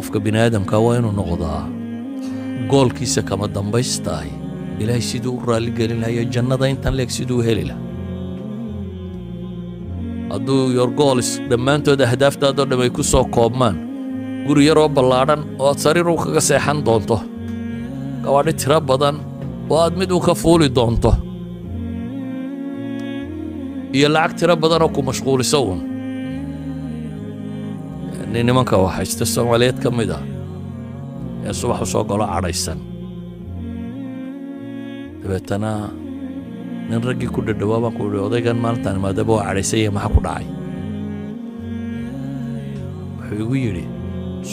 Qofka bini aadamka waa inuu noqdaa goalkiisa kama dambaystahay Ilaahay siduu u raalli gelin lahayo, jannada intan leeg siduu u heli lahaa. Hadduu your goals dhammaantood, ahdaaftaadoo dham ay ku soo koobmaan guri yaroo ballaadhan oo aad sariir u kaga seexan doonto, gawaadhi tiro badan oo aad mid u ka fuuli doonto, iyo lacag tiro badanoo ku mashquuliso uun. Nin nimanka waxaysta Soomaaliyeed ka mid ah ee subax u soo galo cadhaysan, dabeetana nin raggii ku dhadhawaa baan ku idhi, "Odaygan maalintaan imaadaba waa cadhaysan yahay, maxaa ku dhacay?" Wuxuu igu yidhi,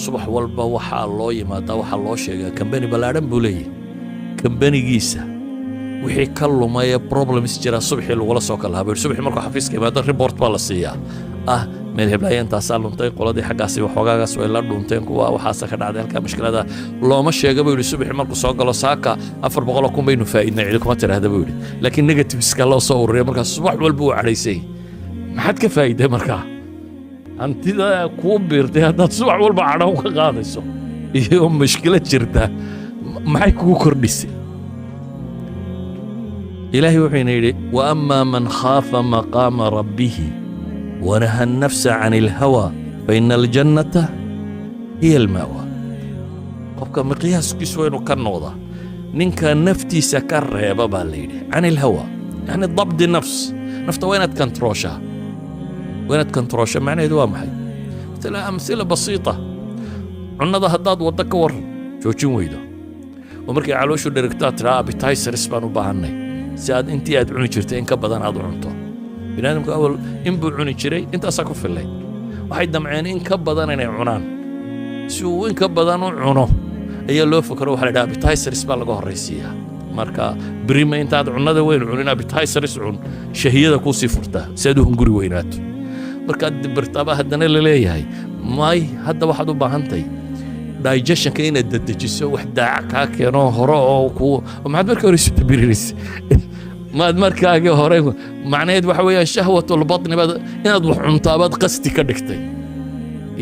"Subax walba waxaa loo yimaadaa, waxaa loo sheegaa kambani ballaadhan buu leeyahy, kambanigiisa wixii ka lumay ee problems jira subaxii lagula soo kalahaa," buu yidhi. "Subaxii markuu xafiiska yimaado report baa la siiyaa ah, meel heblaaya intaasaa luntay, qoladii xaggaasi waxoogaagaas way la dhunteen, kuwa waxaasa ka dhacday halkaa mushkilada." Looma sheega buu yidhi subaxii markuu soo galo, "Saaka 400,000 baynu faa'iidnay," cidi kuma tiraahda buu yidhi, laakiin negativeska loo soo ururiya. Markaa subax walba uu cadhaysay. Maxaad ka faa'iiday markaa hantida kuu biirtay haddaad subax walba cadhow ka qaadayso iyo mushkilad jirta? Maxay kugu kordhisay? Ilaahay wuxuuna yidhi, وأما من خاف مقام ربه ونهى النفس عن الهوى فإن الجنة هي المأوى. Qofka miqyaaskiisu waa inuu ka noqdaa ninka naftiisa ka reeba baa la yidhi عن الهوى, يعني ضبط نفس. Nafta waa inaad controlshaa. Waa inaad controlshaa macnaheedu waa maxay? مثلا, أمثلة بسيطة, cunnada haddaad waddo ka waran joojin weydo oo markay calooshu dherigtaa tiraa, "Appetizers baan u baahannay," si aad intii aad cuni jirtay in ka badan aad u cunto. Bini aadamku awal in buu cuni jiray, intaasaa ku fillayd. Waxay damceen in ka badan inay cunaan. Si uu in ka badan u cuno ayaa loo fakaro, waxa la dhaha appetizers baa laga horraysiiyaa. Marka brima intaad cunnada weyn cunin, appetizers cun, shahiyada kuusii furtaa si aad u hunguri weynaato. Markaad dibirtaaba haddana la leeyahay, may, hadda waxaad u baahantahay digestionka inaad dedejiso, wax daaca kaa keeno hore oo ku. Maxaad marka hore isu dabirinaysa? Maad markaagii hore? Macnaheed waxa weeyaan شهوة البطن baad inaad wax cuntaabaad qasti ka dhigtay,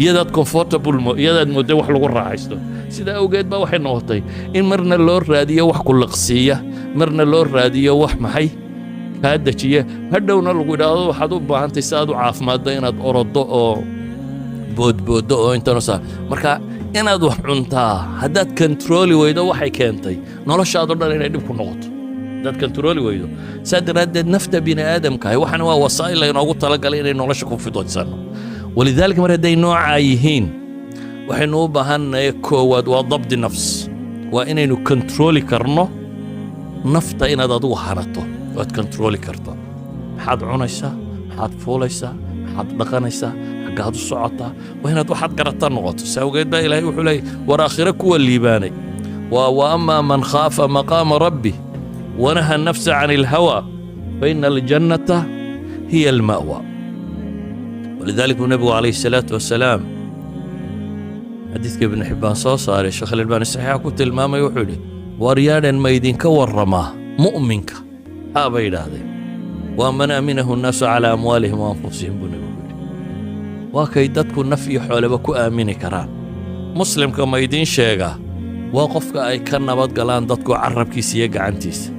iyadaad comfortable mo, iyadaad mooday wax lagu raaxaysto. Sidaa awgeed baa waxay noqotay in marna loo raadiyo wax ku liqsiiya, marna loo raadiyo wax maxay kaa dejiya, hadhowna lagu idhaahdo waxaad u baahantay si aad u caafimaaddo inaad orodo oo boodbooddo oo intanusa. Marka inaad wax cuntaa haddaad controli weydo, waxay keentay noloshaado dhan inay dhib ku noqoto haddaad controli weydo. Saa daraaddeed nafta bini aadamkahay waxana waa wasaa'il laynoogu talagalay inay nolosha ku fidaysanno. ولذلك mar hadday noocaa yihiin, waxaynu u baahannahay koowaad waa ضبط نفس, waa inaynu controli karno nafta, inaad adigu hanato oo aad controli karto. Maxaad cunaysaa? Maxaad fuulaysaa? Maxaad dhaqanaysaa? Xaggaad u socotaa? Waa inaad waxaad garata noqoto. Saa awgeed baa Ilaahay wuxuu leeyahy, war aakhire kuwa liibaanay waa وأما من خاف مقام ربه ونهى النفس عن الهوى فإن الجنة هي المأوى. ولذلك buu nebigu عليه الصلاة والسلام, xadiidka Ibnu Xibbaan soo saaray, Sheekh Albaani saxiixa ku tilmaamay, wuxuu yidhi, "Waryaadhan, ma idinka warramaa mu'minka?" "Haa," bay yidhaahdeen. "Waa من أمنه الناس على أموالهم وأنفسهم," buu nebigu yidhi. Waa kay dadku naf iyo xooleba ku aamini karaan. Muslimka ma idiin sheegaa? Waa qofka ay ka nabad galaan dadku carabkiisa iyo gacantiisa.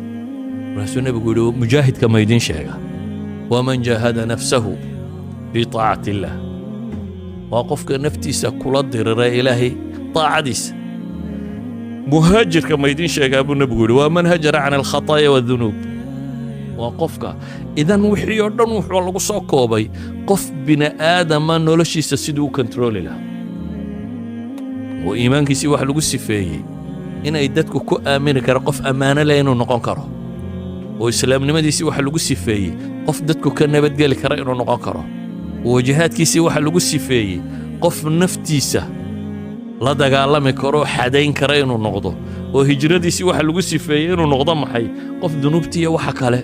Markaasuu nebigu yidhi, "Mujaahidka ma idiin sheegaa? Waa من جاهد نفسه في طاعة الله." Waa qofka naftiisa kula dirira Ilaahay taacadiisa. "Muhaajirka ma idiin sheegaa?" buu nebigu yidhi. "Waa من هجر عن الخطايا والذنوب." Waa qofka idan wixii oo dhan wuxuu lagu soo koobay qof bini aadama noloshiisa siduu u controli lahaa, oo iimaankiisii wax lagu sifeeyey inay dadku ku aamini kara, qof ammaano leh inuu noqon karo, oo islaamnimadiisii waxa lagu sifeeyey qof dadku ka nabadgeli kara inuu noqon karo, oo jihaadkiisii waxa lagu sifeeyey qof naftiisa la dagaalami karo, xadayn kara inuu noqdo, oo hijradiisii waxa lagu sifeeyey inuu noqdo maxay? Qof dunuubtiiyo waxa kale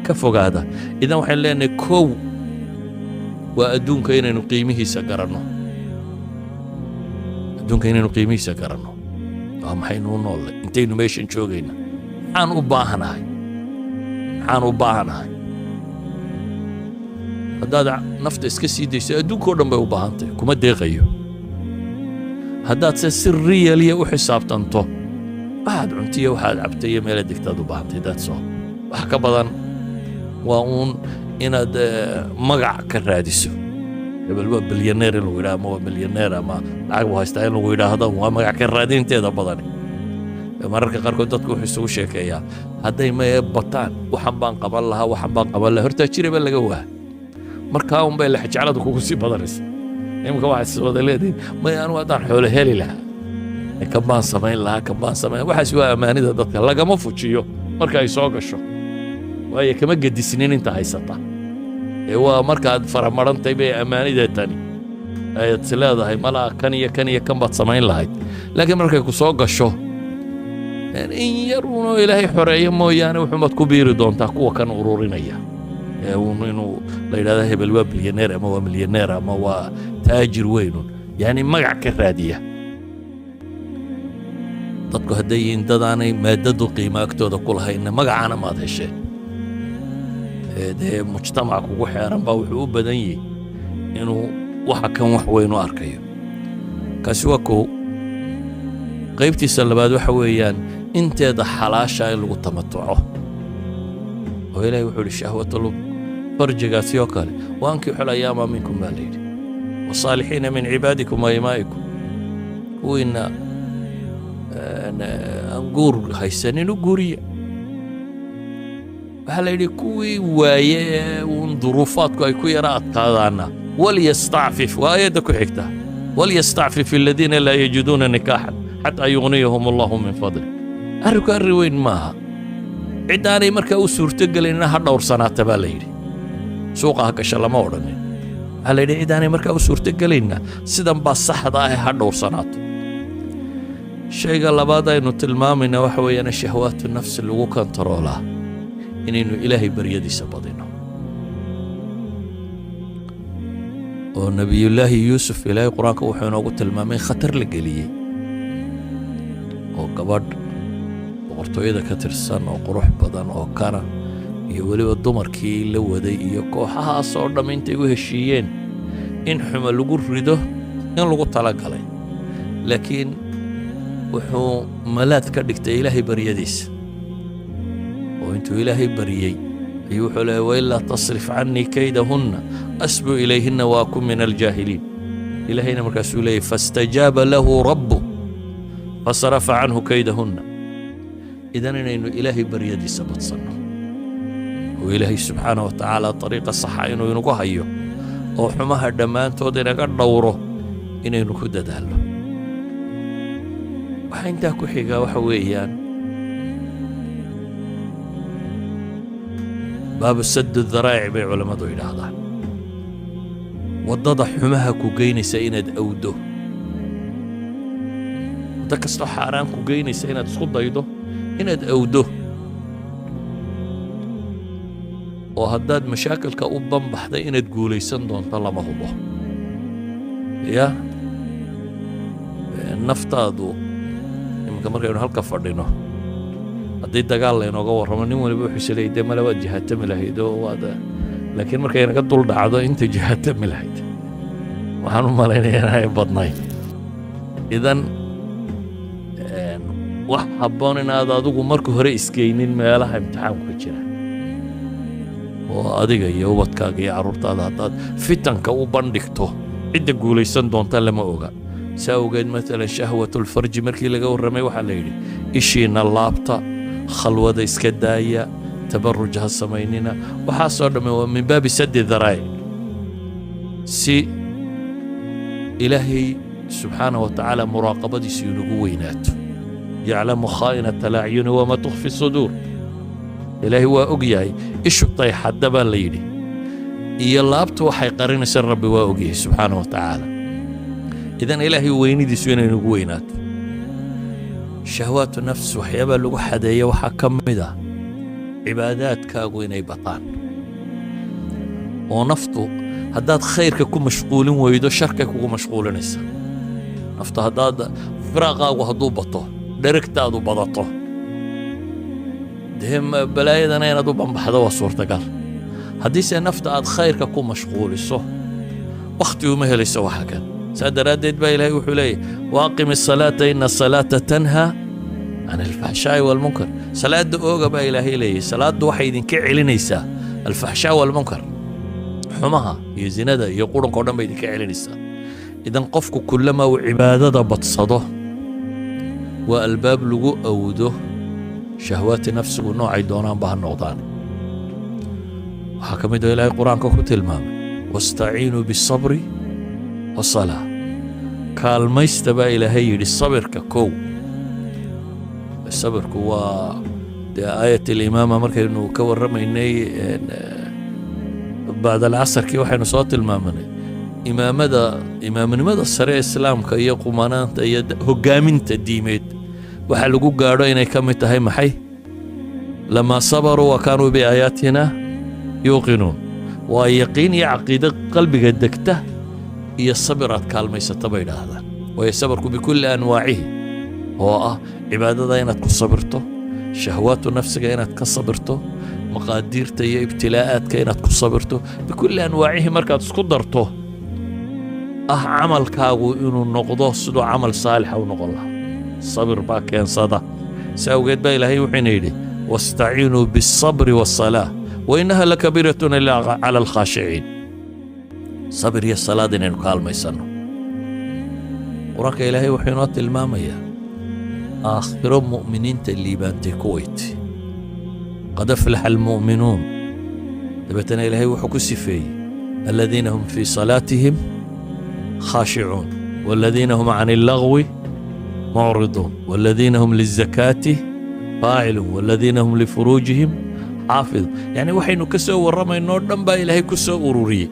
ka fogaada. Idan waxaynu leenahay, kow waa adduunka inaynu qiimihiisa garanno. Adduunka inaynu qiimihiisa garanno, waa maxaynu u noollay? Intaynu meeshan joogayna maxaan u baahanahay? Maxaan u baahanahay? Haddaad nafta iska sii dayso, adduunka o dhan bay u baahantahay, kuma deeqayo. Haddaad se si real ah u xisaabtanto, waxaad cuntiyo, waxaad cabtay iyo meela degtaad u baahantay, that's all. Wax ka badan waa uun inaad magac ka raadiso. Hebel waa bilyaneer in lagu yidhaha ama waa milyaneer ama lacag buu haystaa in lagu yidhaahdo, waa magac ka raadinteeda badani. Mararka qaarkood dadku wuxuu isugu sheekeeyaa, hadday maye bataan, waxan baan qaban lahaa, waxan baan qaban lahaa. Hortaa jiraba laga waa markaa unbay lexjecladu kugu sii badanaysa. Iminka waxaad is wada leedihin, maya, anigu haddaan xoolo heli lahaa, kan baan samayn lahaa, kan baan samayn. Waxaas waa ammaanida dadka lagama fujiyo marka ay soo gasho, waayo kama gedisnin inta haysata. Ee waa markaad faramarantay bay ammaanida tani ayaad is leedahay, malaa kan iyo kan iyo kan baad samayn lahayd. Laakiin markay ku soo gasho, in yar uunoo Ilaahay xoreeyo mooyaane, wuxuumaad ku biiri doontaa kuwa kan ururinaya ee uun inuu la yidhahdo hebel waa bilyaneer ama waa milyaneer ama waa taajir weynun, yacni magac ka raadiya. Dadku hadday yihiin dad aanay maadadu qiimo agtooda ku lahaynna, magacana maad hesheen. Ee dee mujtamac kugu xeeran baa wuxuu u badan yihi inuu waxa kan wax weyn u arkayo. Kaasi waa kow. Qaybtiisa labaad waxa weeyaan inteeda xalaasha in lagu tamatuco, oo Ilahay wuxuu yidhi shahwatul farjigaasi oo kale, وأنكحوا الأيامى منكم baa la yidhi, والصالحين من عبادكم وإمائكم. Kuwiina aan guur haysanin u guuriya. Waxaa la yidhi kuwii waaye ee uun duruufaadku ay ku yara adkaadaana, وليستعفف, waa aayadda ku xigta, وليستعفف الذين لا يجدون نكاحا حتى يغنيهم الله من فضله. Arrinku arrin weyn maaha. Ciddaanay markaa u suurtogelinna ha dhowrsanaata baa la yidhi, suuqa ha gasha lama odhanin. Waxaa la yidhi ciddaanay markaa u suurtogelayna, sidan baa saxda ah, ha dhowrsanaato. Shayga labaad aynu tilmaamayna waxa weeyaan shahwaatu nafsi lagu kontaroolaa inaynu Ilaahay baryadiisa badino. Oo Nebiyullaahi Yuusuf Ilaahay Qur-aanka wuxuu inoogu tilmaamay khatar la geliyey, oo gabadh boqortooyada ka tirsan oo qurux badan oo kana iyo weliba dumarkii la waday iyo kooxahaas oo dhamm intay u heshiiyeen in xumo lagu rido in lagu talagalay, laakiin wuxuu malaad ka dhigtay Ilaahay baryadiisa. Oo intuu Ilaahay baryey ayuu wuxuu leeyay, وإلا تصرف عني كيدهن أصب إليهن وأكن من الجاهلين. Ilaahayna markaasuu leeyay, فاستجاب له ربه فصرف عنه كيدهن. Idan inaynu Ilaahay baryadiisa badsanno, oo Ilaahay subxaana wa tacaala dariiqa saxa inuu inagu hayo oo xumaha dhammaantood inaga dhowro inaynu ku dadaallo. Waxaa intaa ku xigaa waxa weeyaan baabu سد الذرائع bay culammadu yidhaahdaan, waddada xumaha ku geynaysa inaad awdo, waddo kastoo xaaraan ku geynaysa inaad isku daydo inaad awdo. Oo haddaad mashaakilka u banbaxday inaad guulaysan doonto lama hubo. Ya naftaadu iminka markaynu halka fadhino, haddii dagaal laynooga warramo, nin waliba wuxuu isleeyay, dee male waad jihaatami lahayd oo waad. Laakiin markay naga dul dhacdo inta jihaatami lahayd, waxaan u malaynaya inaanay badnayn. Idan wax habboon inaad adigu marka hore isgeynin meelaha imtixaanku ka jira, oo adiga iyo ubadkaaga iyo carruurtaada haddaad fitanka u bandhigto, cidda guulaysan doonta lama oga. Saa awgeed, maalan shahwatulfarji markii laga warramay, waxaa la yidhi ishiina laabta, khalwada iska daaya, tabaruj ha samaynina. Waxaasoo dhamme waa من باب سد الذرائع, si Ilaahay subxaana wa tacaala muraaqabadiisu inagu weynaato. يعلم خائنة الأعين وما تخفي الصدور. Ilaahay waa og yahay ishu tayxadda baa la yidhi iyo laabtu waxay qarinaysa, Rabbi waa og yahay subxaana wa tacaala. Idan Ilaahay weynidiisu inay nagu weynaato. Shahwaatu nafs waxyaabaa lagu xadeeya waxaa ka mid ah cibaadaadkaagu inay bataan. Oo naftu haddaad khayrka ku mashquulin weydo, sharkay kugu mashquulinaysa naftu. Haddaad firaaqaagu hadduu bato, dherigtaadu badato, dee balaayadana inaad u bambaxdo waa suurtagal. Haddiise nafta aad khayrka ku mashquuliso, wakhti uma helayso waxa kan. Saa daraaddeed baa Ilaahay wuxuu leeyahy: وأقم الصلاة إن الصلاة تنهى عن الفحشاء والمنكر. Salaadda ooga baa Ilaahay leeyahy. Salaaddu waxay idinka celinaysaa الفحشاء والمنكر, xumaha iyo zinada iyo qurunka o dhan bay idinka celinaysaa. Idan qofku kullama uu cibaadada badsado, waa albaab lagu awdo shahwaati nafsigu noocay doonaanba ha noqdaan. Waxaa ka mid oo Ilaahay Qur-aanka ku tilmaamay: واستعينوا بالصبر والصلاة. Kaalmaysta baa Ilaahay yidhi sabirka. Kow, sabirku waa dee آية الإمامة. Markaynu ka warramaynay bacd alcasarkii, waxaynu soo tilmaamanay imaamada, imaamnimada sare islaamka iyo qumanaanta iyo hoggaaminta diimeed waxa lagu gaadho inay ka mid tahay maxay? لما صبروا وكانوا بآياتنا يوقنون. Waa yaqiin iyo caqiide qalbiga degta iyo sabir aad kaalmaysata bay idhaahdaan. Waayo, sabarku بكل أنواعه, oo ah cibaadada inaad ku sabirto, shahwaatu nafsiga inaad ka sabirto, maqaadiirta iyo ibtilaa'aadka inaad ku sabirto, بكل أنواعه markaad isku darto, ah camalkaagu inuu noqdo siduu camal saalixa u noqon lahaa, sabir baa keensada. Si awgeed baa Ilaahay wuxuuna yidhi: واستعينوا بالصبر والصلاة وإنها لكبيرة إلا على الخاشعين. Sabir iyo salaad inaynu kaalmaysanno. Qur-aanka Ilaahay wuxuu inoo tilmaamayaa aakhiro mu'miniinta liibaantay kuwayt: قد أفلح المؤمنون. Dabeetana Ilaahay wuxuu ku sifeeyey: الذين هم في صلاتهم خاشعون والذين هم عن اللغو معرضون والذين هم للزكاة فاعلون والذين هم لفروجهم حافظون. Yacni waxaynu ka soo warramaynoo dhan baa Ilaahay ku soo ururiyey.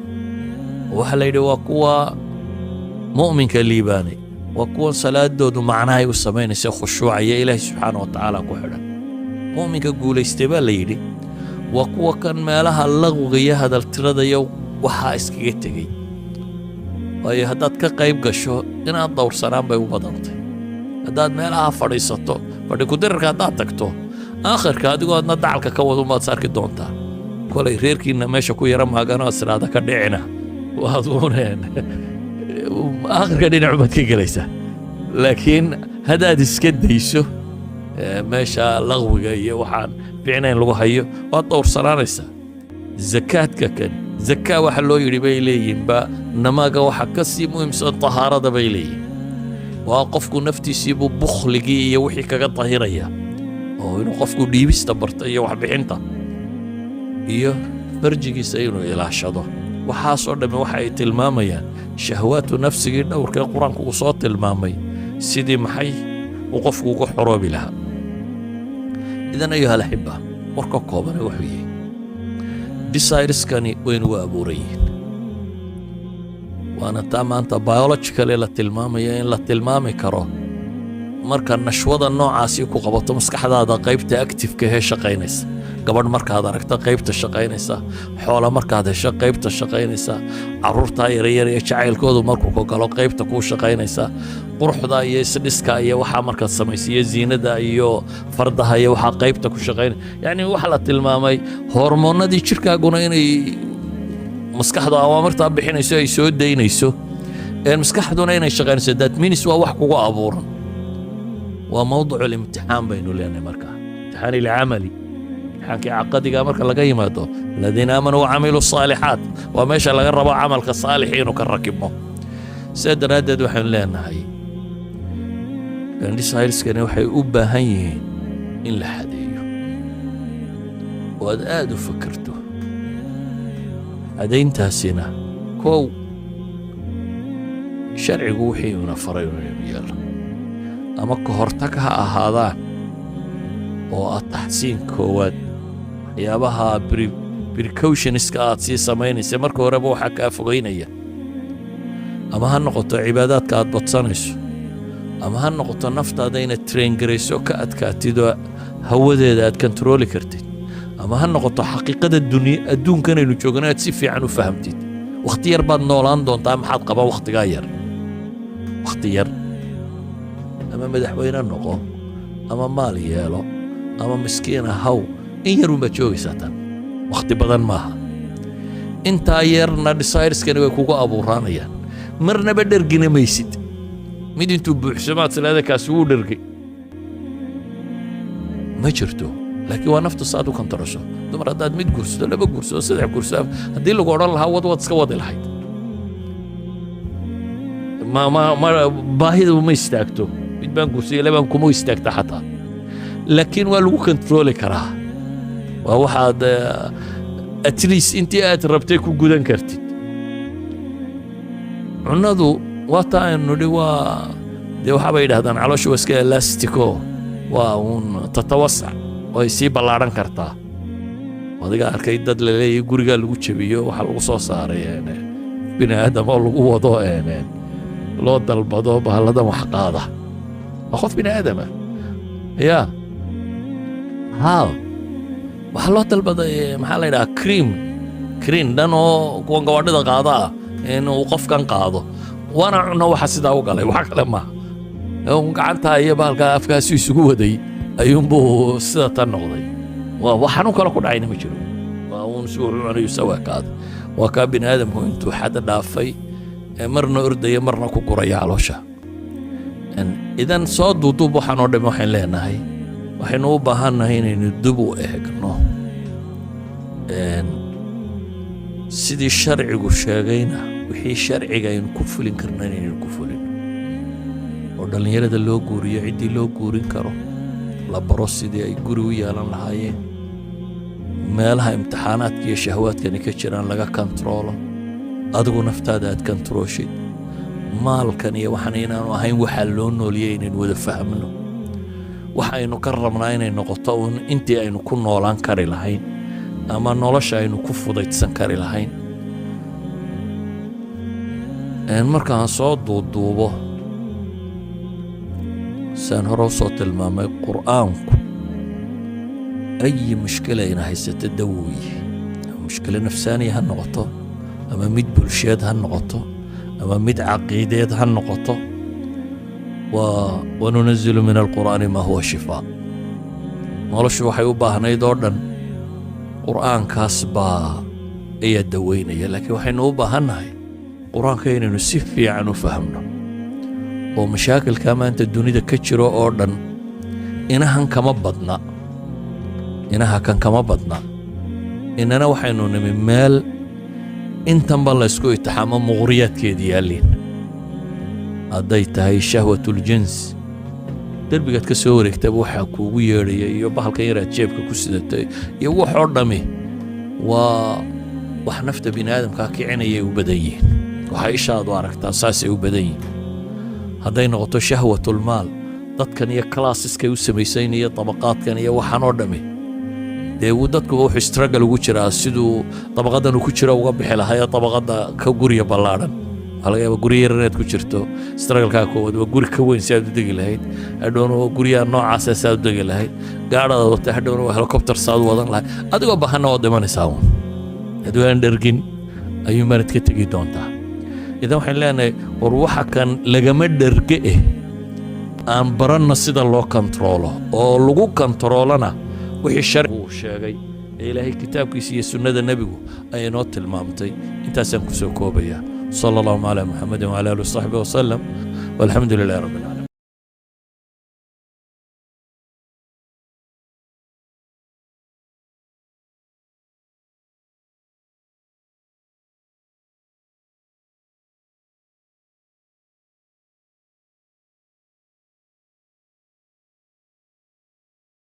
Waxaa la yidhi waa kuwa mu'minka liibaanay, waa kuwan salaadoodu macnahay u samaynaysa, khushuucaya, Ilaahay subxaana wa tacaala ku xidhan. Mu'minka guulaystay baa la yidhi waa kuwa kan meelaha laqwiga iyo hadaltirada iyo waxaa iskaga tegey. Waayo, haddaad ka qayb gasho, inaad dowrsanaan bay u badantay. Haddaad meelaha fadhiisato, fadhi kudirarka haddaad tagto, aakhirka adigoo adna dacalka ka wad umaad is arki doontaa. Kolay reerkiinna meesha ku yara maaganoo isiraada ka dhicina, waad uuneen aakhirka dhinacu baad ka gelaysaa. Laakiin haddaad iska dayso meesha laqwiga iyo waxaan fiicnayn lagu hayo, waad dhowrsanaanaysaa. Zakaadka kan zakaa waxa loo yidhi bay leeyihinba, namaaga waxa ka sii muhiimsan tahaarada bay leeyihin. Waa qofku naftiisiibuu bukhligii iyo wixii kaga dahiraya, oo inuu qofku dhiibista barto iyo waxbixinta iyo farjigiisa inuu ilaashado. Waxaasoo dhammi waxa ay tilmaamayaan shahwaatu nafsigii dhowrkee Qur-aanku uu soo tilmaamay, sidii maxay uu qofku uga xoroobi lahaa. إذن أيها الأحبة, warka koobane wuxuu yihi: desires-kani waynugu abuuran yihiin, waana taa maanta biologically la tilmaamaya in la tilmaami karo marka nashwada noocaasi ku qabato, maskaxdaada qaybta active-ka hee shaqaynaysa, gabadh markaad aragto qaybta shaqaynaysa, xoola markaad hesho qaybta shaqaynaysa, caruurtaa yaryar iyo jacaylkoodu markuu ku galo qaybta kuu shaqaynaysa, quruxda iyo isdhiska iyo waxaa markaad samaysa iyo ziinada iyo fardaha iyo waxaa qaybta ku shaqaynaya. Yacni waxaa la tilmaamay hormoonnadii jirkaaguna inay maskaxdu awaamirtaa bixinayso, ay soo daynayso, ee maskaxduna inay shaqaynayso. That means waa wax kugu abuuran. Waa موضع الامتحان baynu leenahay. Markaa امتحان العملي, imtixaankii caqadiga marka laga yimaado, الذين آمنوا وعملوا الصالحات, waa meesha laga rabo camalka saalixi inuu ka rakibmo. Sidaa daraaddeed waxaynu leenahay desires-kani waxay u baahan yihiin in la xadeeyo oo aad aad u fakerto. Xadayntaasina, kow, sharcigu wixii una faray inaynu yeelno, ama ka hortag ha ahaadaan oo ah taxsiin koowaad, waxyaabaha precautions-ka aad sii samaynaysa marka horeba waxaa kaa fogeynaya, ama ha noqoto cibaadaadka aad badsanayso, ama ha noqoto naftaada inaad train garayso, ka adkaatid oo hawadeeda aad control-i kartid, ama ha noqoto xaqiiqada dunya adduunkanaynu joogno aad si fiican u fahamtid. Wakhti yar baad noolaan doontaa. Maxaad qaban wakhtigaa yar? Wakhti yar, ama madaxweyne noqo, ama maal yeelo, ama miskiina haw, in yarun baad joogaysaa. Tan wakhti badan maaha. Intaa yarna desires-kani way kugu abuuraanayaan. Marnaba dhergina maysid. Mid intuu buuxsamaad sileeda kaasi wuu dhergay ma jirto, laakiin waa naftu saad u kantarasho. Dumar haddaad mid guursato, laba guursato, saddex guursato, haddii lagu odhan lahaa wad, waad iska wadi lahayd. Ma baahida ma istaagto. Mid baan guursayay, labaan kuma istaagta xataa, laakiin waa lagu kontrooli karaa. Waa waxaad at least intii aad rabtay ku gudan kartid. Cunnadu waa taa aynu nidhi, waa dee waxaabay yidhahdaan caloosha waa iska elastic oo waa uun تتوسع, way sii ballaadhan kartaa. Adiga arkay dad la leeyahay gurigaa lagu jebiyo, waxaa lagu soo saaray bini aadam oo lagu wado loo dalbado bahalladan wax qaada. Waa qof bini aadama ya haa, waxaa loo dalbaday, maxaa la yidhaha, crane dhan oo kuwan gawaadhida qaada ah inuu qofkan qaado. Waana cunno waxa sidaa u galay, wax kale maaha. Gacantaa iyo bahalkaa afkaasu isugu waday ayuunbuu sida tan noqday. Waa wax xanuun kale ku dhacayna ma jiro, waa uun si wuxuu cunayu sawaakaaday. Waa kaa bini aadamku intuu xadda dhaafay marna ordaya, marna ku guraya caloosha. Idan soo duuduub, waxaan oo dham waxayn leenahay, waxaynu u baahannahay inaynu dib u eegno sidii sharcigu sheegayna, wixii sharciga aynu ku fulin karna inaynu ku fulino, oo dhallinyarada loo guuriyo ciddii loo guurin karo, la baro sidii ay guri u yeelan lahaayeen, meelaha imtixaanaadka iyo shahwaadkani ka jiraan laga kontaroolo, adigu naftaada aad kontarooshid, maalkan iyo waxaan inaanu ahayn waxaa loo nooliyey inaynu wada fahmno. Waxaynu ka rabnaa inay noqoto uun intii aynu ku noolaan kari lahayn ama nolosha aynu ku fudaydsan kari lahayn. Markaan soo duuduubo, saan hore usoo tilmaamay, Qur'aanku ayi mushkila ina haysata dawoyi, ama mushkilo nafsaaniya ha noqoto, ama mid bulsheed ha noqoto, ama mid caqiideed ha noqoto, waa وننزل من القرآن ما هو شفاء. Noloshu waxay u baahnayd oo dhan Qur'aankaas baa ayaa daweynaya, laakiin waxaynu u baahannahay Qur-aanka inaynu si fiican u fahmno oo mashaakilka maanta dunida ka jiro oo dhan inahan kama badna, inaha kan kama badna. Inana waxaynu nimi meel intanba laysku itixaamo, muqriyaadkeedi yaalliin. Hadday tahay شهوة الجنس, derbigaad ka soo wareegtaba waxaa kuugu yeedhaya, iyo bahalkan yaraad jeebka ku sidatay, iyo waxoo dhammi waa wax nafta bini aadamkaa kicinayay u badan yihiin. Waxaa ishaadu aragtaa saasay u badan yihiin. Hadday noqoto شهوة المال, dadkan iyo classes-kay u samaysayn iyo dabaqaadkan iyo waxaan oo dhammi, dee wuu dadkuba wuxuu struggle ugu jiraa siduu dabaqadan uu ku jiro uga bixi lahaa ee dabaqadda ka guriya ballaadhan. Waxaa laga yaabaa guri yar inaad ku jirto, struggle-kaa koowaad waa guri ka weyn si aad u degi lahayd, hadhowna waa guryaha noocaasa si aad u degi lahayd, gaadhadaad wata hadhowna waa helicopter saad u wadan lahayd. Adigoo bahanna waad dhimanaysaa uun, adigoo aan dhergin ayuun baanad ka tegi doontaa. Idan waxaan leenahay, war waxa kan lagama dherge eh, aan baranno sida loo kontaroolo, oo lagu kontaroolana wixii sharcigu uu sheegay ee Ilaahay kitaabkiisa iyo sunnada nebigu ay inoo tilmaamtay. Intaasaan ku soo koobaya. صلى الله على محمد وعلى آله وصحبه وسلم، والحمد لله رب العالمين.